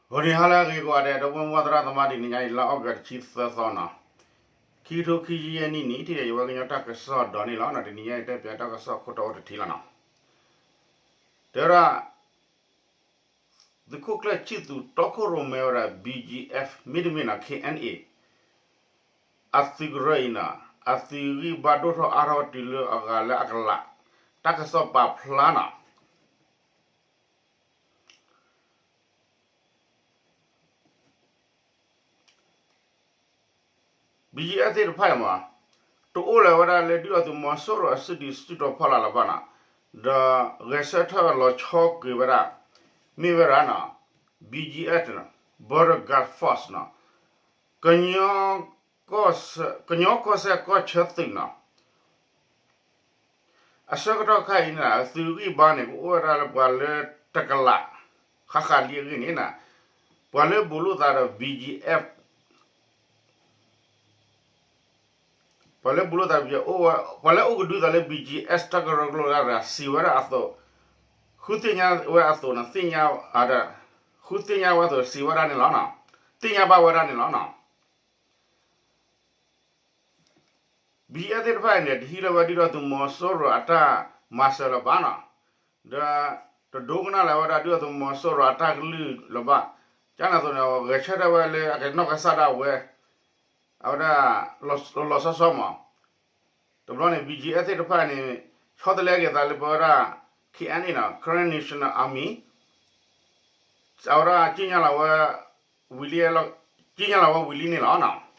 ဂီၤနံၤဟါလၢအဂ့ၤကိးဂၤဒဲး ဒီပုၢ်ဝဲၢ်သရၣ်သမါ တနံၤညါအံၤ လါအီကူးတဆံသၢသီနီၤ, ခံကထိခံဆံယဲၢ်နံၣ်န့ၣ် ထံၣ်ယဝဲကညီတၢ်ကစီၣ်ဒီးန့ၣ်လီၤ. တနံၤညါအံၤ တဲပၠးတၢ်ကစီၣ်ခိၣ်တီအိၣ်တထံလီၤနီၤ. တဲဝဲဒၣ် သုးခိၣ်ကျၢၢ်ဆံၣ်သူးတီခိၣ်ရိၣ်မဲဝဲဒၣ် ဘီၣ်ကၠီၣ်အ့းဖ် မ့တမ့ၢ်နီၤ ခ့ၣ်အဲၣ်အဲၣ် အသုးကရၢအံၤနီၤ, အသုးဂံၢ်ဘါဒိၣ်ထီၣ်အါထီၣ်တုၤလၢအဂၤလၢအကလး, တၢ်ကစီၣ်ပာ်ဖျါနီၤ. ဘီၣ်ကၠီၣ်အ့းဖ်သ့ၣ်တဖၣ်အံၤမး တအိၣ်လၢၤဝဲဒၣ်လၢဒုၣ်ဒါသုးမီၤစိရိၤအစုဒုးစုတီၤဖီလာ်လၢၤဘၣ်နီၤ, ဒီးဂဲၤဆၢထၢၣ်လီၤဆီကွံာ်ဝဲဒၣ် မ့ၢ်ဝဲဒၣ်နီၤ ဘီၣ်ကၠီၣ်အ့းဖ် Border Guard Force နီၤ, ကညီကီၢ်စဲၣ်ကီၢ်ဆၢသုးနီၤ. အဆၢကတီၢ်ခါအံၤန့ၣ် သုးဂံၢ်ဘါန့ၣ် ကအိၣ်ဝဲဒၣ်လၢပှၤလၢတကလး ဃၣ်ဃၣ်လံအဂ့ၢ်န့ၣ် ပှၤလၢဘူးလိာ်သးဒီး ဘီၣ်ကၠီၣ်အ့းဖ် ပှၤလၢဘူးလိာ်သး ပှၤလၢအိၣ်ကဒုသးလၢ ဘီၣ်ကၠီၣ်အ့းဖ် တၢ်ကရၢကရိတဂၤ စံးဝဲဒၣ်အသိး, ဃုသ့ၣ်ညါဝဲအသိးန့ၣ် သ့ၣ်ညါ, ဃုသ့ၣ်ညါဝဲအသိး စံးဝဲဒၣ်န့ၣ်လီၤ. သ့ၣ်ညါဘၣ်ဝဲဒၣ်န့ၣ်လီၤ. ဘီၣ်ကၠီၣ်အ့းဖ်သ့ၣ်တဖၣ်အံၤန့ၣ် တဟံးလၢၤဝဲဒုၣ်ဒါသုးမီၤစိရိၤအတၢ်မၤစၢၤလၢၤဘၣ်နီၤ, ဒီးတဒိကနၣ်လၢၤဝဲဒၣ်ဒုၣ်ဒါသုးမီၤစိရိၤအတၢ်ကလုၢ်လၢၤဘၣ်. ကန့ၣ်အသိးန့ၣ် ဂဲၤဆၢထၢၣ်ဝဲလၢအကနီၢ်ကစၢ်ဒၣ်ဝဲ အဝဲဒၣ် လီၤဆီဆီမး, တဘျီန့ၣ် ဘီၣ်ကၠီၣ်အ့းဖ်သ့ၣ်တဖၣ်န့ၣ် ဆီတလဲက့ၤသးလၢပဝဲဒၣ် ခ့ၣ်အဲၣ်အဲၣ်နီၤ Karen National Army အဝဲဒၣ် ဝံၤလံ, ကၠံၣ်ညါလီၤဝဲဝံၤလံန့ၣ်လီၤ.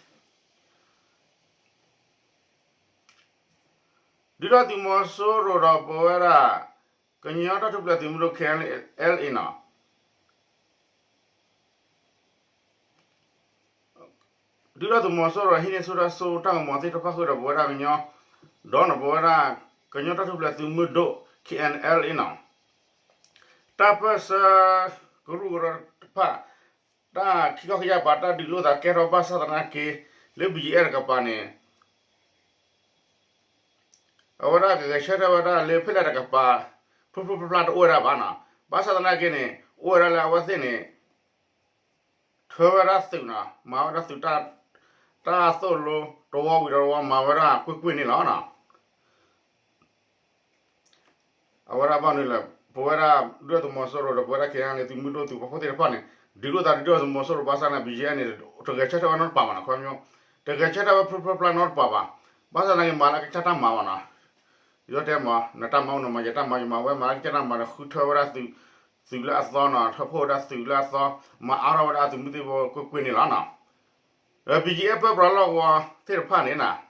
ဒုၣ်ဒါသုးမီၤစိရိၤဒီးပဝဲဒၣ် ကညီတၢ်ထူၣ်ဖျဲးသုးမုၢ်ဒိၣ် ခ့ၣ်အဲၣ်အဲၣ်နီၤ, ဒုၣ်ဒါသုးမီၤစိရိၤဟံးန့ၢ်ဆူၣ်တၢ်စိတၢ်ကမီၤသ့ၣ်တဖၣ်ဃုာ်ဒီးပဝဲဒၣ်ကညီ, ဒီးနီၤပဝဲဒၣ် ကညီတၢ်ထူၣ်ဖျဲးသုးမုၢ်ဒိၣ် ခ့ၣ်အဲၣ်အဲၣ်နီၤ, တၢ်ပၢၢ်ဆၢကရူၢ်ကရၢတဖၣ် တၢ်ခံခီခံကယၤပာ်တၢ်ဒုးလိာ်သးကဲထီၣ်ဘၣ်ဆၣ်သနာ်က့ လၢ ဘီၣ်ကၠီၣ်အ့းဖ် တကပၤန့ၣ် အဝဲဒၣ်ကဂဲၤဆၢထၢၣ်ဝဲဒၣ်လၢဖဲလဲၣ်တကပၤ ဖျိဖျိဖျါဖျါတအိၣ်ဝဲဒၣ်ဘၣ်နီၤ. ဘၣ်ဆၣ်သနာ်က့န့ၣ် အိၣ်ဝဲဒၣ်လၢအဝဲသ့ၣ်န့ၣ် ထၢဝဲဒၣ်သုးနီၤ, မၤဝဲဒၣ်သုး တၢ်သိၣ်လိတဝီဝံၤဒီးတဝီ မၤဝဲဒၣ်ကွ့ၢ်ကွ့ၢ်န့ၣ်လီၤ. အဝဲဒၣ်ဘၣ်မနုၤလဲၣ်, ပဝဲဒၣ်ဒုၣ်ဒါသုးမီၤစိရိၤဒီးပဝဲဒၣ် ခ့ၣ်အဲၣ်အဲၣ်သုးမုၢ်ဒိၣ်သုးပာ်ဖှိၣ်သ့ၣ်တဖၣ်န့ၣ် ဒုးလိာ်သးဒုၣ်ဒါသုးမီၤစိရိၤဘၣ်ဆၣ်န့ၣ် ဘီၣ်ကၠီၣ်အ့းဖ်န့ၣ် တဂဲၤဆၢထၢၣ်ဝဲနီတပၤဘၣ်နီၤ. ခီပညီ တဂဲၤဆၢထၢၣ်ဝဲဖျိဖျိဖျါဖျါနီတပၤဘၣ်. ဘၣ်ဆၣ်သနာ်က့ မၤလၢကစၢ်တၢ်မၤဘၣ်နီၤ. ယတဲမး နတၢ်မၤအိၣ်နမၤ ယတၢ်မၤယမၤ အဝဲမၤလၢကစၢ်တၢ်မၤဒီး ဃုထၢဝဲဒၣ်သုး, သုးလၢအသီနီၤ, ထၢဖှိၣ်ဝဲဒၣ်သုးလၢအသီ, မၤအါထီၣ်ဝဲဒၣ်အသုးမုၢ်သံၣ်ဘိကွ့ၢ်ကွ့ၢ်န့ၣ်လီၤနီၤ. ဒီး ဘီၣ်ကၠီၣ်အ့းဖ် ပၢပြးလီၢ်ကဝီၤသ့ၣ်တဖၣ်န့ၣ်နီၤ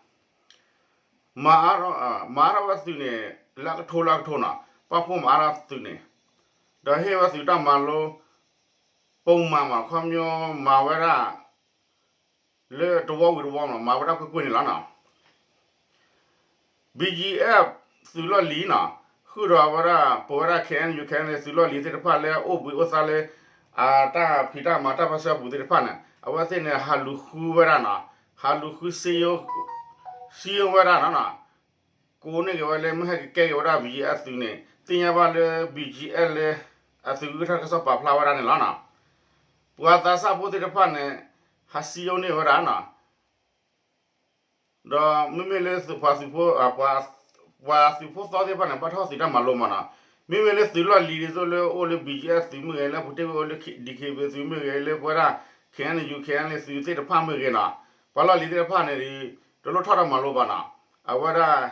မၤအါထီၣ်ဝဲသုးန့ၣ် လၢအကထိလၢအကထိနီၤ, ပာ်ဖှိၣ်မၤအါထီၣ်သုးန့ၣ်, ဒီးဟ့ၣ်ဝဲသုးတၢ်မၤလိ ပိာ်မၤမး ခီပညီမၤဝဲဒၣ် လၢတဝီဝံၤတဝီမး မၤဝဲဒၣ်ကွ့ၢ်ကွ့ၢ်န့ၣ်လီၤနီၤ. ဘီၣ်ကၠီၣ်အ့းဖ် သုးလီၢ်လံၤနီၤ, ဃုာ်ဒီးအဝဲဒၣ် ပဝဲဒၣ် ခ့ၣ်အဲၣ်ယူၣ် ခ့ၣ်အဲၣ်ယူၣ် သုးလီၢ်လံၤသ့ၣ်တဖၣ်လၢအအိၣ်ဘှံးအိၣ်သါလၢ အတၢ်ဖံးတၢ်မၤတၢ်ပၢၢ်ဆၢအပူၤသ့ၣ်တဖၣ်န့ၣ် အဝဲသ့ၣ်န့ၣ် ဟးလူၤဃုဝဲဒၣ်နီၤ, ဟးလူၤဃု စံယိဝဲဒၣ်နီၤ, ကိးန့ၢ်က့ၤဝဲလၢ မုၢ်ဟဲကကဲက့ၤဝဲဒၣ် ဘီၣ်ကၠီၣ်အ့းဖ် သုးန့ၣ် သ့ၣ်ညါဘၣ်လၢ ဘီၣ်ကၠီၣ်အ့းဖ် လၢ အသုးဂံၢ်ထၢၣ်ကစီၣ်ပာ်ဖျါဝဲဒၣ်န့ၣ်လီၤနီၤ. ပှၤသးစၢ်ဖိသ့ၣ်တဖၣ်န့ၣ် ဟးစံယိန့ၢ်ဝဲဒၣ်နီၤ ဒီးမ့မ့ၢ်လၢသုးပှၤသုးဖိ, ပှၤသုးဖိသီသ့ၣ်တဖၣ်န့ၣ် ဘၣ်ထီၣ်သုးတၢ်မၤလိမးနီၤ. မ့မ့ၢ်လၢသုးလီၢ်လံၤဒ်သိးလၢအိၣ်လၢ ဘီၣ်ကၠီၣ်အ့းဖ် သုးမ့ၢ်ဂ့ၤ, လၢပူၤတ့ၢ်ဝဲအိၣ်လၢ ဒံၣ်ခ့ဘ့ၣ် သုးမ့ၢ်ဂ့ၤ, လၢပဝဲဒၣ် ခ့ၣ်အဲၣ်ယူၣ် ခ့ၣ်အဲၣ်ယူၣ် သုးသ့ၣ်တဖၣ်မ့ၢ်ဂ့ၤနီၤ, ပှၤလီၢ်လံၤသ့ၣ်တဖၣ်န့ၣ် တလိၣ်ထီၣ်တၢ်မၤလိဘၣ်နီၤ. အဝဲဒၣ်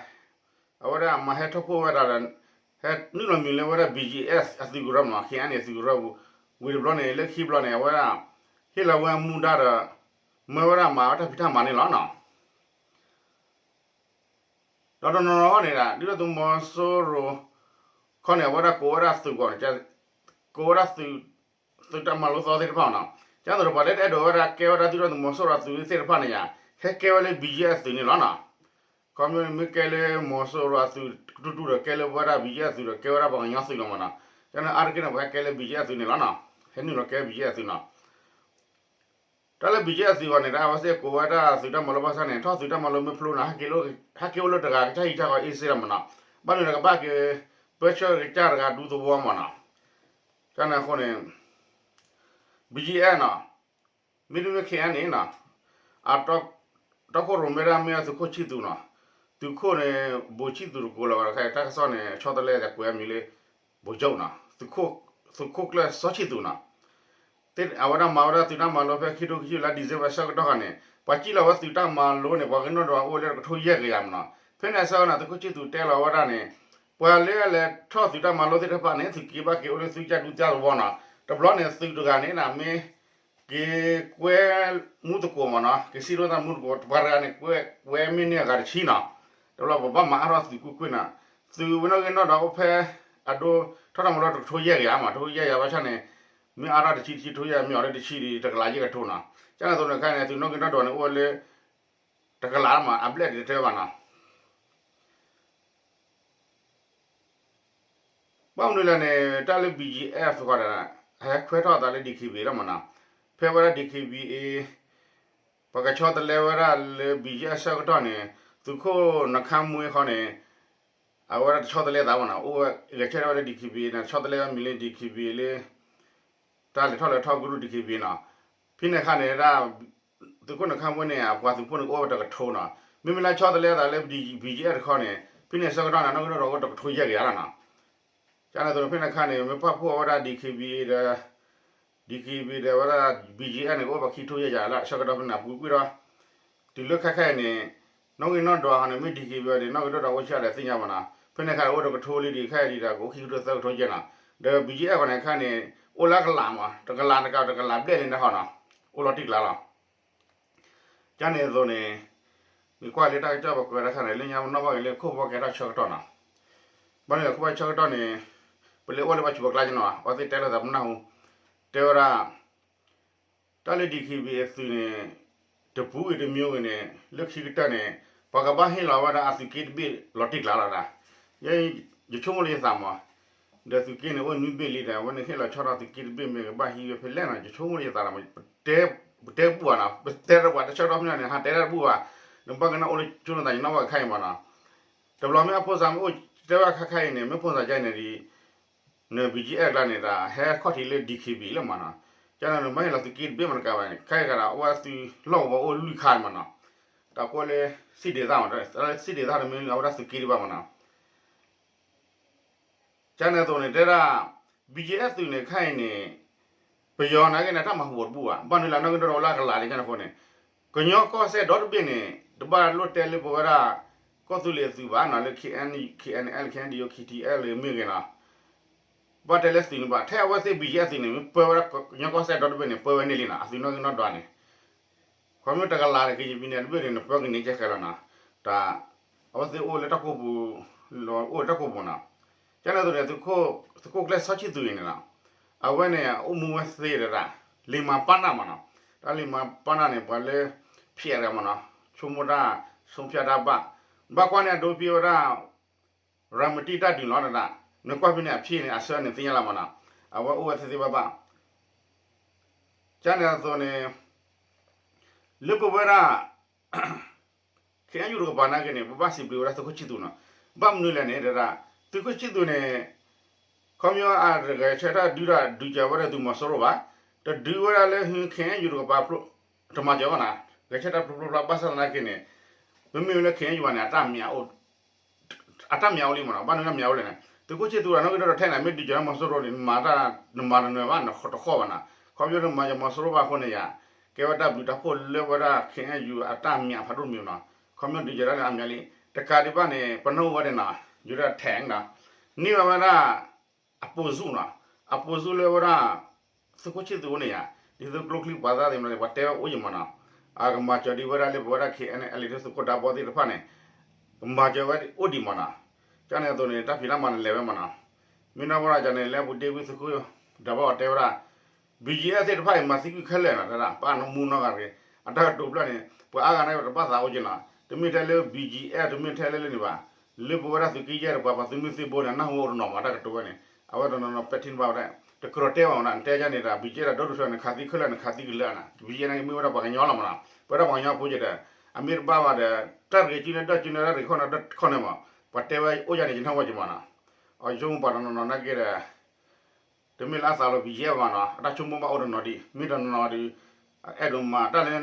အဝဲဒၣ်မၤဟဲထီၣ်ဖှိၣ်ဝဲဒၣ်ဒီး ဟဲနုာ်လီၤမံၤလၢဝဲဒၣ် ဘီၣ်ကၠီၣ်အ့းဖ် အသုးကရၢမးနီၤ, ခ့ၣ်အဲၣ်ယူၣ် အသုးကရၢပူၤ, ဝံၤတဘျီန့ၣ် လၢခံဘျီန့ၣ် အဝဲဒၣ် ဟ့ၣ်လီၤဝဲမူဒါဒီး မၢဝဲဒၣ်မၤဝဲတၢ်ဖံးတၢ်မၤန့ၣ်လီၤနီၤ. ဒီးတနီၤနီၤန့ၣ် ဒုၣ်ဒါသုးမီၤစိရိၤခီန့ၣ် အဝဲဒၣ်ကိးဝဲဒၣ်သုးဂီၢ်န့ၣ် ကိးဝဲဒၣ်သုး, သုးတၢ်မၤလိသီသ့ၣ်တဖၣ်နီၤ. ကသိးဒီးပှၤလၢတအဲၣ်ဒိးဝဲဒၣ်ကဲဝဲဒၣ်ဒုၣ်ဒါသုးမီၤစိရိၤအသုးသ့ၣ်တဖၣ်န့ၣ်ယါ, ဟဲကဲဝဲလၢ ဘီၣ်ကၠီၣ်အ့းဖ် အသုးန့ၣ်လီၤနီၤ. ခီမ့ၢ်မ့ၢ်ကဲလၢမီၤစိရိၤအသုးကတူၢ်တူၢ်ဒီး ကဲလၢပဝဲဒၣ် ဘီၣ်ကၠီၣ်အ့းဖ် အသုးဒီး ကဲဝဲဒၣ်ပှၤကညီသုးလီၤမးနီၤ. ကန့ၣ်အါတက့ၢ်န့ၣ် ပှၤဟဲကဲလၢ ဘီၣ်ကၠီၣ်အ့းဖ် အသုးန့ၣ်လီၤနီၤ. ဟဲနုာ်လီၤကဲ ဘီၣ်ကၠီၣ်အ့းဖ် အသုးနီၤ. တၢ်လၢ ဘီၣ်ကၠီၣ်အ့းဖ် အသုးဂီၢ်န့ၣ် တၢ်အဝဲသ့ၣ်ကိးဝဲဒၣ်သုးတၢ်မၤလိဘၣ်ဆၣ်န့ၣ် ထီၣ်သုးတၢ်မၤလိမ့ၢ်ဖျိနီၤ ဟဲက့ၤအိၣ်လၢတဂၤ ကစၢ်ဟံးကစၢ်ဃီအ့စ့လီၤမးနီၤ. ဘၣ်မနုၤဒီးကဘၣ်က့ၤ ပၢဆှၢကစၢ်တဂၤဒူသဝီမးနီၤ. ကန့ၣ်အဃိန့ၣ် ဘံၣ်ကၠံၣ်အဲၣ်နီၤ, မ့တမ့ၢ် ခ့ၣ်အဲၣ်န့ၣ်နီၤ, အ တီခိၣ်ရိၣ်မဲဒၣ်မ့ၢ်ဝဲသုးခိၣ်ဆံၣ်သူးနီၤ, သုးခိၣ်န့ၣ် ဘိးဆံၣ်သူးတကိးလီၤဝဲတခါအံၤ တၢ်ကစီၣ်န့ၣ် ဆီတလဲသးကွဲးအမံၤလၢ ဘိးကၠိၣ်နီၤ, သုးခိၣ်ကျၢၢ်စီဆံၣ်သူးနီၤ, အဝဲဒၣ်မၤဝဲဒၣ်သုးတၢ်မၤလိဖဲခံထိခံဆံလါ December ဆၢကတီၢ်ခါန့ၣ် ပှၤစံၣ်လီၤဝဲသုးတၢ်မၤလိန့ၣ် ပှၤကညီဒွးအိၣ်လၢတကထိယဲၢ်ကယၤမနီၤ, ဖဲန့ၣ်အဆၢကတီၢ်န့ၣ် သုးခိၣ်ဆံၣ်သူးတဲလီၤဝဲဒၣ်န့ၣ် ပှၤလၢအလဲၤထီၣ်သုးတၢ်မၤလိသ့ၣ်တဖၣ်န့ၣ် သုးက့ဘၣ်က့ၤအိၣ်လၢသုကၢ်ဒူသၣ်သဝီနီၤ, တဘျီန့ၣ် သုးတဂၤန့ၣ်ဒၣ်မ့ၢ် က့ၤကွဲမူသကိးမနီၤ, က့ၤစံၣ်လီၤသးမူသကိး ပှၤတဂၤန့ၣ် ကွဲမ့ၢ်န့ၢ်အဂၤတဆံနီၤ, တဘျီပဘၣ်မၤအါထီၣ်သုးကွ့ၢ်ကွ့ၢ်နီၤ, သုးဝဲနီၣ်ဂံၢ်နီၣ်ဒွးအိၣ်ဖဲ အဒိ ထီၣ်တၢ်မၤလိတကထိယဲၢ်ကယၤမး တကထိယဲၢ်ကယၤဘၣ်ဆၣ်န့ၣ် မ့ၢ်အါထီၣ်တဆံ တဆံတကထိယဲၢ် မ့ၢ်အီၤလၢတဆံဒီး တကလးယဲၢ်ကထိနီၤ, ကန့ၣ်အသိးန့ၣ်ခါန့ၣ် သုးနီၣ်ဂံၢ်နီၣ်ဒွးန့ၣ် အိၣ်ဝဲလၢ တကလးမး အဘျဲၣ်ဒံးတထၢဘၣ်နီၤ ဘၣ်မနုၤလဲၣ်န့ၣ် တၢ်လၢ ဘံၣ်ကၠံၣ်အဲၣ်ဃီဒီး ဟဲခွဲးထီၣ်အသးလၢ DKBA လီၤမနီၤ, ဖဲဝဲဒၣ် DKBA ပှၤကဆီတလဲဝဲဒၣ်လၢ ဘံၣ်ကၠံၣ်အဲၣ်ဆၢကတီၢ်န့ၣ် သုးခိၣ်နခါမွ့ဃီန့ၣ် အဝဲဒၣ်တဆီတလဲသးမနီၤ, အိၣ်ဝဲဂဲၤဆၢထၢၣ်ဝဲလၢ DKBA န့ၣ် ဆီတလဲဝဲမံၤလၢ DKBA လၢ တၢ်လဲၤထီၣ်လဲၤထီၣ်ကရူၢ် DKBA နီၤ, ဖဲန့ၣ်အခါန့ၣ်ဒၣ် သုးခိၣ်နခါမွ့န့ၣ် အပှၤသုးဖိန့ၣ်ကအိၣ်ဝဲတကထိနီၤ, မ့မ့ၢ်လၢဆီတလဲသးလၢ ဘံၣ်ကၠံၣ်အဲၣ်တခီန့ၣ် ဖဲန့ၣ်ဆၢကတီၢ်န့ၣ် နီၣ်ဂံၢ်နီၣ်ဒွးအိၣ်တကထိယဲၢ်ကယၤလီၤနီၤ, ကန့ၣ်အသိးန့ၣ် ဖဲန့ၣ်အခါန့ၣ် မ့ၢ်ပာ်ဖှိၣ်အဝဲဒၣ် DKBA ဒီး DKBA ဒီးဝဲဒၣ် ဘံၣ်ကၠံၣ်အဲၣ်န့ၣ် ကအိၣ်ပှၤခံကထိယဲၢ်ကယၤလၢအဆၢကတီၢ်ဖဲန့ၣ် အပူၤကွံာ်ဒီး တုၤလၢခဲခဲအံၤန့ၣ် နီၣ်ဂံၢ်နီၣ်ဒွးဟီန့ၣ် မ့ၢ် DKBA ဒီး နီၣ်ဂံၢ်နီၣ်ဒွးအိၣ်ဆံးဒီးသ့ၣ်ညါမနီၤ, ဖဲန့ၣ်အခါန့ၣ်အိၣ်တကထိလံဒီး ခဲအံၤဒ်ဒီး ကအိၣ်ခံကထိသၢကထိယဲၢ်နီၤ, ဒီး ဘံၣ်ကၠံၣ်အဲၣ်ဃီန့ၣ် ခဲအံၤန့ၣ် အိၣ်လၢကလးမး တကလးတကးတကလးဘျဲၣ်လံတခီနီၤ, အိၣ်လီၤတံၢ်ကျါလီၤ ကန့ၣ်အသိးန့ၣ် မ့ၢ်ကွၢ်လၢတၢ်ကစီၣ်ပကွဲးတခါန့ၣ် လၢညါပနီၣ်ဘၣ်က့ၤလၢခိၣ်ဘီကဲထီၣ်ဆၢကတီၢ်နီၤ, ဘၣ်န့ၣ်ခိၣ်ဘီဆၢကတီၢ်န့ၣ် ပလဲၤအိၣ်လၢပှၤဆူးပှၤကျါကနီၤ အဝဲသ့ၣ်တဲလိာ်သးပနၢ်ဟူ တဲဝဲဒၣ် တၢ်လၢ DKBA အသုးန့ၣ် တပူၤဂ့ၤတမံၤဂ့ၤန့ၣ် လၢခံကတၢၢ်န့ၣ် ပှၤကဘၣ်ဟ့ၣ်လီၤဝဲဒၣ်အသုးက့တဘ့ၣ်လီၤတံၢ်ကျါလီၤဒၣ်, ယဲ ယဆိကမိၣ်လၢယသးမး, ဒီးသုးက့န့ၣ် အိၣ်နွံဘ့ၣ်လံဒီး အဝဲန့ၣ်ဟ့ၣ်လီၤဆီထီၣ်သုးက့တဘ့ၣ်မ့ၢ်ကဘၣ်ဟံးဝဲဖဲလဲၣ်နီၤ ယဆိကမိၣ်လၢယသးလီၤမး, ပတဲပူၤဘၣ်နီၤ ပတဲတပူၤ တၢ်ဆၢကတီၢ်ဖဲန့ၣ်န့ၣ် ဟးတဲတၢ်တပူၤဘၣ်, နဘၣ်ကနၣ်အိၣ်လၢဆိနသး ယနီၣ်ဘၣ်ခဲအံၤမးနီၤ, တဘျီမ့ၢ်အဖိစးမ့ၢ်အိၣ်တဲဝဲခဲခဲအံၤန့ၣ် မ့ၢ်ဖိစးကဲန့ၣ်ဒီး န ဘံၣ်ကၠံၣ်အဲၣ်ကျါန့ၣ် တၢ်ဟဲခီၣ်ထံးလၢ DKBA လီၤမးနီၤ, ကန့ၣ်နဘၣ်ဟ့ၣ်လီၤသုးက့တဘ့ၣ်မးတကးဘၣ်န့ၣ် ခဲအံၤတၢ်အဝဲသုးလီၢ်ကဝီၤအိၣ်လွံၢ်ခါမးနီၤ, တၢ်ကိးလၢ စံၣ်ဒ့ၣ်သၣ်မး စံၣ်ဒ့ၣ်သၣ်တမ့ၢ်အဝဲဒၣ်သုးက့ဒံးဘၣ်မးနီၤ ကန့ၣ်အသိးန့ၣ် တဲဒၣ် ဘံၣ်ကၠံၣ်အဲၣ်သုးန့ၣ် ခဲအံၤန့ၣ် ပယီၤနာ်က့န့ၣ် တၢ်မၤဟူးဂီၤတဘူၣ်ဘၣ်, ဘၣ်မနုၤလၢနီၣ်ဂံၢ်နီၣ်ဒွးအိၣ်လၢအကလးလံကန့ၣ်အဃိန့ၣ် ကညီကီၢ်စဲၣ်ဒီတဘ့ၣ်န့ၣ် တဘၣ်လိၣ်တဲလၢပဝဲဒၣ် ကီၢ်သူလ့ၤအသုးဘၣ်နီၤ လၢ KNU KNLA KNDO KTLA မ့ၢ်ဂ့ၤနီၤ ဘၣ်တဲလၢသုးန့ၣ်ဘၣ် ထဲအဝဲသ့ၣ် ဘံၣ်ကၠံၣ်အဲၣ်သုးန့ၣ် မ့ၢ်ပၢဝဲဒၣ်ကညီကီၢ်စဲၣ်ဒီတဘ့ၣ်န့ၣ် ပၢဝဲန့ၢ်လံနီၤ အသုးနီၣ်ဂံၢ်နီၣ်ဒွးန့ၣ် ခီဖျိတကလးဒီး ကရင်ပြည်နယ် တဘ့ၣ်န့ၣ် နပၢကန့ၢ်ကဲဃဲလီၤနီၤ, တၢ် အဝဲသ့ၣ်အိၣ်လၢတၢ်ကိၢ်ပူၤ အိၣ်လၢတၢ်ကိၢ်ပူၤနီၤ, ကန့ၣ်အသိးန့ၣ် သုးခိၣ်ကျၢၢ်စီဆံၣ်သူးအံၤန့ၣ်နီၤ, အဝဲန့ၣ် အိၣ်မူဝဲသ့ဒီး လိမ္မာပဏ္ဏ မးနီၤ, တၢ်လိမ္မာပဏ္ဏ န့ၣ် ပှၤလၢ ဖျဲးတဂၤမးနီၤ, ဆိကမိၣ်တၢ် ဆုံးဖြတ်တၢ်ဘၣ်, ဘၣ်ကွၢ်န့ၣ်အဒိဖဲဝဲဒၣ် ရၤမတံတၢ်ဒုးလီၤတဒၣ်, နကွၢ်ဖဲန့ၣ်အဖံန့ၣ် အဆၢန့ၣ်သ့ၣ်ညါလီၤမးနီၤ, အဝဲအိၣ်ဝဲသ့သ့ဘၣ်ဘၣ် ကန့ၣ်အသိးန့ၣ် လၢပဝဲဒၣ် KNU တကပၤနာ်က့န့ၣ် ပဘၣ်စံးဘျုးဝဲဒၣ်သုးခိၣ်ဆံၣ်သူးနီၤ, ဘၣ်မနုၤလဲၣ်န့ၣ် တဒၣ် သုးခိၣ်ဆံၣ်သူးန့ၣ် ခီပညီအတဂဲၤဆၢထၢၣ်ဒုးတၢ်ဒုးစၢၤဝဲဒၣ်သုးမီၤစိရိၤဘၣ်, တဒုးဝဲဒၣ်လၢ KNU တကပၤ တမၤစၢၤဘၣ်နီၤ, ဂဲၤဆၢထၢၣ်ဖျိဖျိဖျါဘၣ်ဆၣ်သနာ်က့န့ၣ် မ့မ့ၢ်လၢ KNU ဘၣ်န့ၣ် အတၢ်မၤအိၣ်လံမးနီၤ, ဘၣ်နုၤတၢ်မၤအိၣ်လဲၣ်န့ၣ် သုးခိၣ်ဆံၣ်သူးဒီးနီၣ်ဂံၢ်နီၣ်ဒွးထဲန့ၣ် မ့ၢ်ဒုးစၢၤလၢမီၤစိရိၤန့ၣ် နမၤတၢ် နမၤတနၢၤဘၣ် နတဃီၣ်ဘၣ်နီၤ, ခီဖျိနမၤစၢၤမီၤစိရိၤဘၣ်အဃိန့ၣ်ယၤ ကဲဝဲတၢ်ဘျုးတၢ်ဖှိၣ်လၢဝဲဒၣ် KNU အတၢ်မၤဖးဒိၣ်တမံၤနီၤ, ခီဖျိဒုးစၢၤတၢ်န့ၣ်အမံၤလံ, တကးဒံးဘၣ်န့ၣ် ပနၢ်ဟူဝဲန့ၣ်နီၤ, ယူၤဒၣ်ထဲနီၤ, န့ၢ်ဝဲဝဲဒၣ် အပိာ်စုနီၤ, အပိာ်စုလၢဝဲဒၣ် သုးခိၣ်ဆံၣ်သူးအအိၣ်န့ၣ်ယၤ, ဒ်သိးကျိချံပှၤသၣ်သ့ၣ်မးန့ၣ် ပှၤတဲဝဲအိၣ်ယံၤမးနီၤ, အကမၤစၢၤဒံးဝဲဒၣ်လၢပဝဲဒၣ် KNLA သုးခိၣ်ဒၢဘီသ့ၣ်တဖၣ်န့ၣ် ကမၤစၢၤဝဲအိၣ်ဒံးမးနီၤ, ကန့ၣ်အသိးန့ၣ် တၢ်ဖံးတၢ်မၤန့ၣ်လဲၤဝဲမးနီၤ, မ့ၢ်နီၢ်ဝဲဒၣ်ကန့ၣ် လၢပူၤဒ့ဝံသုးခိၣ်ဒၢဘီအီၤတဲဝဲဒၣ် ဘံၣ်ကၠံၣ်အဲၣ်သ့ၣ်တဖၣ်အံၤ မၤသံကွံာ်ခဲလၢာ်နီၤ တဒၣ် ပာ်နမူနီၢ်ဂၤတဂ့ၤ, အတၢ်ကတိၤဖျၢၣ်န့ၣ် ပှၤအါဂၤန့ၣ်တဘၣ်သးအိၣ်က့နီၤ, တမ့ၢ်ထဲလၢ ဘံၣ်ကၠံၣ်အဲၣ် တမ့ၢ်ထဲလၢလၢန့ၣ်ဘၣ်, လၢပဝဲဒၣ်သုးက့ယဲၢ်တပှၤ ပှၤသုးမုၢ်သံၣ်ဘိန့ၣ် နၢ်ဟူအိၣ်တနီၤမး တၢ်ကတိၤဝဲန့ၣ်, အဝဲတနီၤနီၤပဲာ်ထံနီၤဘၣ်ဝဲဒၣ်, တကြၢးတဲဘၣ်မးနီၤ, နတဲယၤန့ၣ်ဒီး ဘံၣ်ကၠံၣ်အဲၣ်ဒီး ဒိၣ်ဒိၣ်ထီၣ်န့ၣ် ခးသံခဲလၢာ် နခးသံကလၢာ်နီၤ, ဘံၣ်ကၠံၣ်အဲၣ်န့ၣ် မ့ၢ်ဝဲဒၣ်ပှၤကညီလီၤမးနီၤ, ပဝဲဒၣ်ပှၤကညီဖိက့ဒီး အမ့ၢ်တဘၣ်ဘၣ်ဒီး တၢ်တဂ့ၤစုန့ၣ် ဒၢၣ်စုန့ၣ် တၢ်တဂ့ၤခီၣ်န့ၣ် ဒၢၣ်ခီၣ်န့ၣ်မး, ပှၤတဲဝဲအိၣ်ယၤန့ၣ် ယနၢ်ဟူဝဲက့မးနီၤ, အယဆိကမိၣ်ပှၤတနီၤနီၤနာ်က့ဒီး တမ့ၢ်လၢအသးလီၤ ဘံၣ်ယဲၢ် ဘၣ်နီၤ, အတၢ်ဆိကမိၣ်ဘၣ်အိၣ်တနီၤဒံး, မ့ၢ်တနီၤဒံး အဲၣ်ဒိးမၤတၢ်လၢ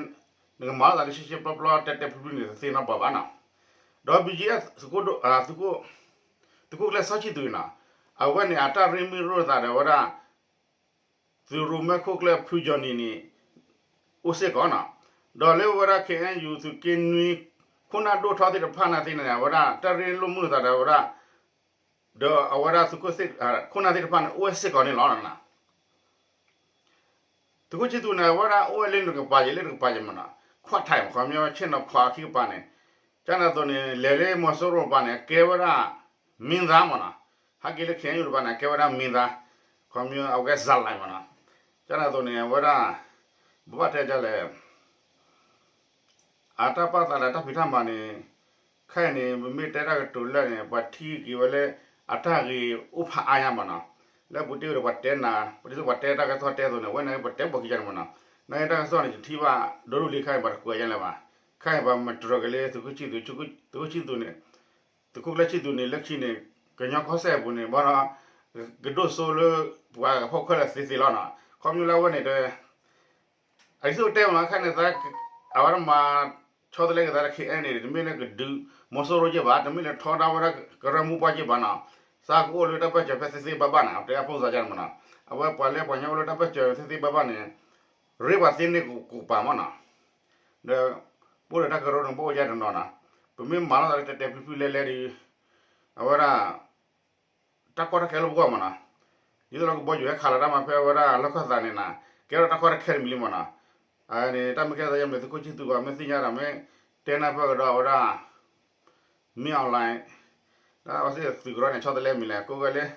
နကမၤလိာ်သးလၢရှဲရှဲပျီပျီ တဲတဲဖျုဖျုန့ၣ် တသ့နီတပှၤဘၣ်နီၤ. ဒီး ဘံၣ်ယဲၢ် သုးခိၣ်ကျၢၢ်စီဆံၣ်သူးနီၤ, အဝဲန့ၣ် အတၢ်ရ့မုၢ်ရိၣ်သးဒီးဝဲဒၣ် သုးရိၣ်မဲခိၣ်ကျၢၢ်ဖုကၠီၣ်နံၣ်န့ၣ် အိၣ်စ့ၢ်ကီးနီၤ. ဒီးလၢဝဲဒၣ် ခ့ၣ်အဲၣ်ယူၣ် သုးက့နွံ ခိၣ်နၢ်ဒိၣ်ထီသ့ၣ်တဖၣ်န့ၣ်သ့ၣ်န့ၣ် အဝဲဒၣ် တၢ်ရ့လိာ်မုၢ်လိာ်သးဒီးဝဲဒၣ် ဒီးအဝဲဒၣ်သုးခိၣ် ခိၣ်နၢ်သ့ၣ်တဖၣ်န့ၣ် အိၣ်ဝဲစ့ၢ်ကီးန့ၣ်လီၤ. သုးခိၣ်ဆံၣ်သူးန့ၣ် အဝဲဒၣ်အိၣ်ဝဲလၢတကပၤယံၤ လၢတကပၤယံၤမ့ၢ်နီၤ, ခွါထဲးမး ခီဖျိဆ့ၣ်နီၤခွါခံကပၤန့ၣ်, ကန့ၣ်အသိးန့ၣ် လဲၤလၢမီၤစိရိၤတကပၤန့ၣ် အကဲဝဲဒၣ် မင်းသားမ့ၢ်နီၤ, ဟဲက့ၤလၢ ခ့ၣ်အဲၣ်ယူၣ် တကပၤန့ၣ် အကဲဝဲဒၣ် မင်းသား, ခီဖျိအဝဲကဲ ဇာတ်လမ်း မ့ၢ်နီၤ. ကန့ၣ်အသိးန့ၣ် အဝဲဒၣ် ဘၣ်တဲဒ်လဲၣ် အတၢ်ပာ်သးဒီးတၢ်ဖံးတၢ်မၤန့ၣ်, ခဲအံၤန့ၣ် ပမ့ၢ်တဲတၢ်ကတိၤလၢာ်န့ၣ် ပှၤထံၣ်က့ၤဝဲလၢ အတၢ်ဂ့ၤအိၣ်ဖးအါညါမ့ၢ်နီၤ, လၢပူၤတ့ၢ်ဝဲဒီးပှၤတဲနၤ ပဒ်သိးပှၤတဲတၢ်ကစီၣ်တဲအသိးန့ၣ် အဝဲန့ၣ်ပှၤတဲပိာ်ခံယါန့ၣ်မ့ၢ်နီၤ, နာ်က့တၢ်ကစီၣ်န့ၣ် ယထံၣ်ဘၣ် ဒီဒူၣ်လံခဲအံၤ ပှၤတကွဲးယါလၢၤဘၣ်, ခဲအံၤပှၤမတြၢၤက့ၤလၢသုးခိၣ်ဆံၣ်သူး, သုးခိၣ်ဆံၣ်သူးန့ၣ် သုးခိၣ်ကျၢၢ်ဆံၣ်သူးန့ၣ် လၢခံန့ၣ် ကညီကီၢ်စဲၣ်အပူၤန့ၣ် ဘၣ်ဒီး ကဒိၣ်စိလၢ ပှၤကဖီၣ်ခွဲးလၢသ့သ့လီၤနီၤ, ခီဖျိလၢအဝဲန့ၣ်တဲ အဒ်သိးတဲမ့ၢ်နီၤ ခဲန့ၣ်သး အဝဲဒၣ်မၤဆီတလဲက့ၤသးလၢ ခ့ၣ်အဲၣ်ယူၣ် န့ၣ် တမ့ၢ်လၢကဒုးမီၤစိရိၤက့ၤဘၣ်, တမ့ၢ်လၢထီဒါဝဲဒၣ်ကရၢမိၢ်ပှၢ်က့ၤဘၣ်နီၤ, သးကအိၣ်လၢတၢ်ပၢၢ်စၢၤဖဲသ့သ့ဘၣ်ဘၣ်န့ၣ် အတဲအဖိသးကန့ၣ်မ့ၢ်နီၤ, အဝဲပှၤလၢပှၤကညီအိၣ်လၢတၢ်ပၢၢ်စၢၤသ့သ့ဘၣ်ဘၣ်န့ၣ် ရ့ပှၤသ့န့ၢ်ကပၤမ့ၢ်နီၤ, ဒီး ပအိၣ်ဒီးတၢ်ကရၢန့ၣ် ပအိၣ်ယါတနီၤနီၤ, ပမ့ၢ်မၤလိာ်သးလၢတဲတဲဖျုဖျုလဲလဲဒီး အဝဲဒၣ် တၢ်ကီတၢ်ခဲလၢပဂီၢ်မ့ၢ်နီၤ, ဒ်သိးလၢကဘီယူၤဟဲခးလီၤတၢ်မၤဖဲအဝဲဒၣ်လီၢ်ခၢၣ်သးန့ၣ်နီၤ, ကဲထီၣ်တၢ်ကီတၢ်ခဲတမံၤလံမ့ၢ်နီၤ, န့ၣ် တၢ်မ့ၢ်ကဲသးယမ့ၢ်သုးခိၣ်ဆံၣ်သူးဘၣ် မ့ၢ်သ့ၣ်ညါဒီးမ့ၢ်တဲနၢ်ပၢၢ်ကဒီးအဝဲဒၣ် မင်းအောင်လှိုင် တၢ်အဝဲသ့ၣ်သုးကရၢန့ၣ် ဆီတလဲမံၤလဲၣ် ကိးဝဲလၢ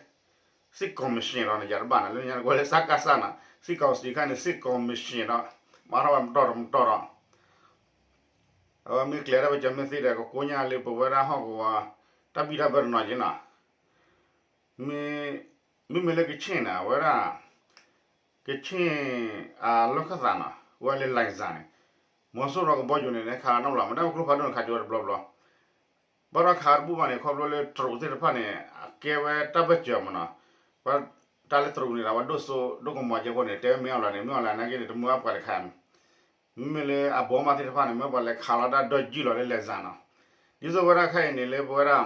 စစ်ကော်မရှင် ဒီးန့ၣ်ယၤတဘၣ်နီၤ လၢညါကိးဝဲလၢ စကစ နီၤ, စစ်ကောင်စီ ခါန့ၣ် စစ်ကော်မရှင် ဒီး မၤထီၣ်ဝဲမတီၢ်တမတီၢ်ဒီး အဝဲမ့ၢ်ကျဲၤတၢ်ပၢၢ်စၢၤမ့ၢ်သ့ဒီး ကကိညါလၢပဝဲဒၣ်ဟီၣ်ကဝီၤ တၢ်ဘံၣ်တၢ်ဘၢတနီၤက့ၤနီၤ, မ့မ့ၢ်လၢကခ့ၣ်န့ၣ် အဝဲဒၣ် ကခ့ၣ် အလီၢ်ခၢၣ်သးနီၤ ဝဲလၢလံၤစၢ်န့ၣ် မီၤစိရိၤကဘီယူၤန့ၣ် ခးနီတဘျီ မ့ၢ်တၢ်မကျိဖးဒိၣ်န့ၣ် ခးကၠိဝဲတဘျီဘျီ ဘၣ်ဒီးခးတဘူၣ်ဘၣ်န့ၣ် ခီဖျိလၢတရူးသ့ၣ်တဖၣ်န့ၣ် အကဲဝဲတၢ်ဘၢၣ်စၢၤမ့ၢ်နီၤ, တၢ်လၢတရူးန့ၣ်ဒီး အဝဲဒိၣ်စိဒိၣ်ကမီၤကဲဖိန့ၣ် တဲဝဲမ့ၢ်အီၤလီၤန့ၣ် မ့ၢ်အီၤလီၤနာ်က့န့ၣ် တမ့ၢ်အပှၤတခါ မ့မ့ၢ်လၢအဘီမါသ့ၣ်တဖၣ်န့ၣ် မ့ၢ်ပှၤလဲၤခးလီၤတၢ်ဒီယုၢ်လီၤလၢလဲၤစၢ်နီၤ, ဒ်သိးဝဲဒၣ်ခဲအံၤန့ၣ် လၢပဝဲဒၣ်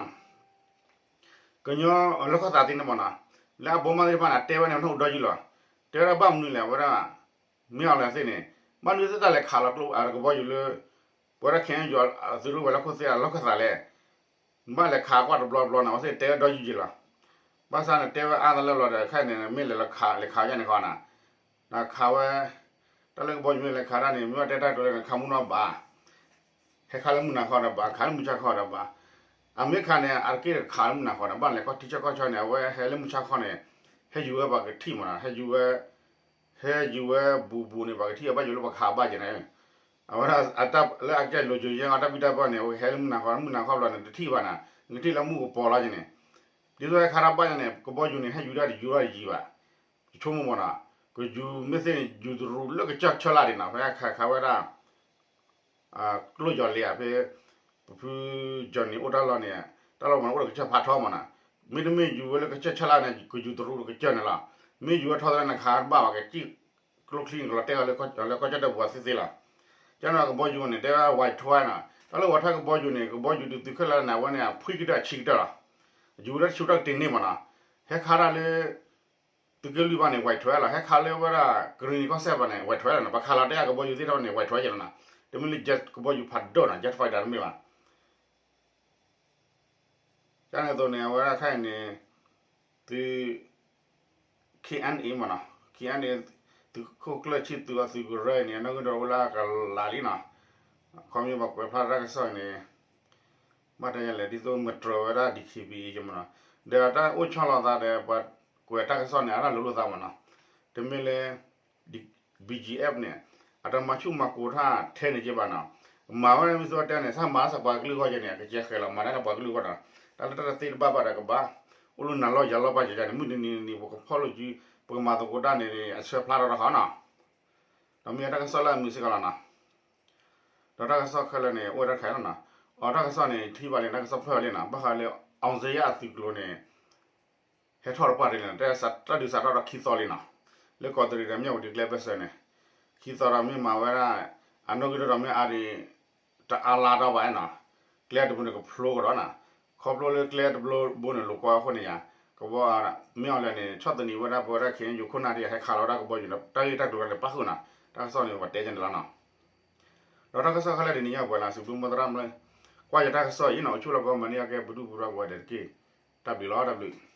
ကညီလီၢ်ခၢၣ်သးသ့ၣ်န့ၣ်မ့ၢ်နီၤ, လၢအဘီမါသ့ၣ်တဖၣ်န့ၣ် တဲဝဲန့ၣ် နအိၣ်ဒီယုၢ်လီၤ, တဲဝဲဒၣ်ဘၣ်မနုၤလဲၣ် အဝဲဒၣ် မ့ၢ်အီၤလီၤသ့ၣ်န့ၣ် ဘၣ်မနုၤသ့ၣ်တၢ်လဲၤခးလီၤကျိအကဘီယူၤလၢ ပဝဲဒၣ်ခဲအံၤယွၤအသုးရူၢ်ဝဲၤလီၢ်ခိၣ်သ့ၣ်အလီၢ်ခၢၣ်သးလဲၣ်, ဘၣ်လဲၤခးကွၢ်တဘျီဘျီန့ၣ် အဝဲသ့ၣ်တဲဝဲဒီယုၢ်ယံၤလီၤ, ဘၣ်ဆၣ်န့ၣ် တဲဝဲအါတလၢလီၤဒီး ခဲအံၤန့ၣ် မ့ၢ်လဲၤလီၤခး လဲၤခးယါန့ၣ်ဃီန့ၣ် ဒီးခးဝဲ တၢ်လၢကဘီယူၤမ့ၢ်လဲၤခးတၢ်န့ၣ် မ့ၢ်ဘၣ်တဲတၢ်ကတိၤလၢန့ၣ် ခးမူနီၢ်ဘၣ်, ဟဲခးလၢမုၢ်နၤခီဒီးဘၣ် ခးလၢမုၢ်ဆါခီဒီးဘၣ်, အမ့ၢ်ခးန့ၣ် အတက့ၢ်တခးလၢမုၢ်နၤခီဒီး ဘၣ်လဲၤခီထံဆၢကီၢ်ဆၢန့ၣ် အဝဲဟဲလၢမုၢ်ဆါခီန့ၣ် ဟဲယူၤဝဲပှၤကထံၣ်မ့ၢ်နီၤ ဟဲယူၤဝဲ ဟဲယူၤဝဲဘူးဘူးန့ၣ် ပှၤကထံၣ်အဘၣ်ယိၤလၢပှၤခးဘၣ်ယဲန့ၣ်, အဝဲဒၣ်အတၢ်လၢအကဲလိၤယိၤယဲအတၢ်ဘံၣ်တၢ်ဘၢန့ၣ် အဝဲဟဲလၢမုၢ်နၤခီ မုၢ်နၤခီဘျီန့ၣ် တထံၣ်ဘၣ်နၤ, နကထံၣ်လၢမုၢ်ကပီၤလီၤယဲန့ၣ်, ဒ်သိးဟဲခးတၢ်ဘၣ်ယဲန့ၣ် ကဘီယူၤန့ၣ် ဟဲယူၤတၢ်တယူၤတၢ်တယံၤဘၣ်, ယဆိကမိၣ်မ့ၢ်နီၤ, ကယူၤမ့ၢ်သ့ၣ်န့ၣ် ယူၤတရူးလၢကစၢၢ်ဆၢလၢ်ဒံးနီၤ ဖဲခးခးဝဲဒၣ် ကျိယီၤလ့ၤဧါ ဖဲ ပဖု Johnny အိၣ်တၢ်လီၢ်န့ၣ် တၢ်လီၢ်မ့ၢ်န့ၣ် အိၣ်ဒီးကစၢၢ်ဖးထီမ့ၢ်နီၤ, မ့တမ့ၢ်ယူၤဝဲလၢကစၢၢ်ဆၢလၢ်န့ၣ် ကယူၤတရူးဒီးကစၢၢ်န့ၣ်လီၤ, မ့ၢ်ယူၤဝဲထီသရၣ်န့ၣ် ခးတဘၣ်ဘၣ် ကစံၣ်ကျိချံန့ၣ် ကလီၤတဲာ်အီၤလၢကီၢ်ကၠီၣ်တဲၣ်ပူၤသ့သ့လီၤ, ကန့ၣ်ကဘီယူၤန့ၣ် တဲဝဲ Y twelve နီၤ, တၢ်လၢ Y twelve ကဘီယူၤန့ၣ် ကဘီယူၤဒုးသုးခဲလၢာ်န့ၣ် အဝဲန့ၣ် အဖှံကတၢၢ်အဆံးကတၢၢ်လီၤ, ယူၤဝဲလၢတဆူၣ်တၢ်ကတ့ၤန့ၢ်မ့ၢ်နီၤ, ဟဲခးတၢ်လၢ သုးက့လွံၢ်ဘၣ်န့ၣ် Y twelve လီၤ, ဟဲခးလၢဝဲဒၣ် ကရံၣ်နံၤကီၢ်စဲၣ်ဘၣ်န့ၣ် Y twelve လီၤနီၤ, ပှၤခးလီၤတဲာ်အကဘီယူၤသ့ၣ်တဖၣ်န့ၣ် Y twelve ယဲလီၤနီၤ, တမ့ၢ်လၢ jet ကဘီယူၤဖးဒိၣ်နီၤ jet fighter တမ့ၢ်ဘၣ် ကန့ၣ်အသိးန့ၣ် အဝဲဒၣ်ခဲအံၤန့ၣ် သုး K N A မ့ၢ်နီၤ K N A သုးခိၣ်ကျၢၢ်ဆံၣ်သူးအသုးကရၢအံၤန့ၣ် အနီၣ်ဂံၢ်ဒီးအိၣ်လၢအကလးလံနီၤ, ခီဖျိပှၤကွဲးဖျါတၢ်ကစီၣ်အံၤန့ၣ် ဘၣ်တယၤလဲၣ် ဒ်သိးမတြၢၤဝဲဒၣ် D K B A မ့ၢ်နီၤ, ဒီးတၢ်အိၣ်ဆီလီၤသးဒီးပှၤကွဲးတၢ်ကစီၣ်န့ၣ် အတၢ်လိၤလိာ်သးမ့ၢ်နီၤ, တမ့ၢ်လၢ B G F န့ၣ် အတမၤဆူၣ်မၤကိၤထၣ်ထဲန့ၣ်က့ဘၣ်နီၤ, မၤဝဲဒၣ်မ့ၢ်သုတဲန့ၣ် ဆၣ်မၤလၢပှၤကလုာ်အဂီၢ်က့န့ၣ် ကကဲဃဲၤလီၤမၤဒၣ်လၢပှၤကလုာ်အဂီၢ်နီၤ, တၢ်လၢတၢ်တသ့တဘၣ်ဘၣ်ဒီးကဘၣ် အိၣ်လၢနၤလီၢ်ယၤလီၢ်ဘၣ်ယၤန့ၣ် မုၢ်တနံၤနံၤ ပကဖီၣ်လိာ်စု ပကမၤသကိးတၢ်န့ၣ် အဆၢဖျါထီၣ်တခီနီၤ, ဒီးမ့ၢ်တၢ်ကစီၣ်လၢအမုာ်စ့ၢ်ကီးလီၤနီၤ, ဒီးတၢ်ကစီၣ်ခဲလၢာ်န့ၣ် အိၣ်ဝဲတၢ်တခါလီၤနီၤ, အတၢ်ကစီၣ်န့ၣ် ထံၣ်ဘၣ်လံ တၢ်ကစီၣ်ဖျၢၣ်လံနီၤ, ဘၣ်ဃးလၢ အောင်ဇေယျ အသုးကျိၤန့ၣ် ဟဲထီၣ်တပှၢ်တ့ၢ်လံနီၤ, တၢ်ဒုးစးထီၣ်ဒီးခံသီလံနီၤ, လၢကီးတရံးဒီးမၠၣ်ဝတံၤကျဲဘၢၣ်စၢၤန့ၣ်, ခံသီဒီးမ့ၢ်မၤဝဲဒၣ်, အနီၣ်ဂံၢ်ဒိၣ်ဒီးမ့ၢ်အါဒံး, တအါလါတီၢ်ဘၣ်နီၤ, ကျဲတဘိန့ၣ်ကဖျိကဒီးနီၤ, ခီဖျိလၢကျဲတဘိန့ၣ် လိာ်ကွဲအဃိန့ၣ်ယါ, ကဘီ, မ့ၢ်အီၤလဲၣ်န့ၣ် ဆီၣ်သနံးဝဲဒၣ်ပဝဲဒၣ် ခ့ၣ်အဲၣ်ယူၣ် ခိၣ်နၢ်ဒံး ဟဲခးလီၤဝဲဒၣ်ကဘီယူၤန့ၣ် တၢ်ဂ့ၢ်တၢ်ကျိၤလၢန့ၣ်ပၣ်ဃုာ်နီၤ, တၢ်ကစီၣ်န့ၣ်ပတဲကန့ၣ်လီၤနီၤ. ဒီးတၢ်ကစီၣ်ခဲလၢာ်တနံၤညါပှဲၤလၢ် စံးဘျုးမိၢ်သရၣ်မုၣ်, ကွၢ်ယတၢ်ကစီၣ်အံၤနီၤ အိၣ်ဆူၣ်လီၤကီမၤန့ၢ်အကဲပဒုၣ်ပဒါပဝဲဒၣ်တက့ၢ်, တၢ်ဘျုးလီၤ တၢ်ဘျုး.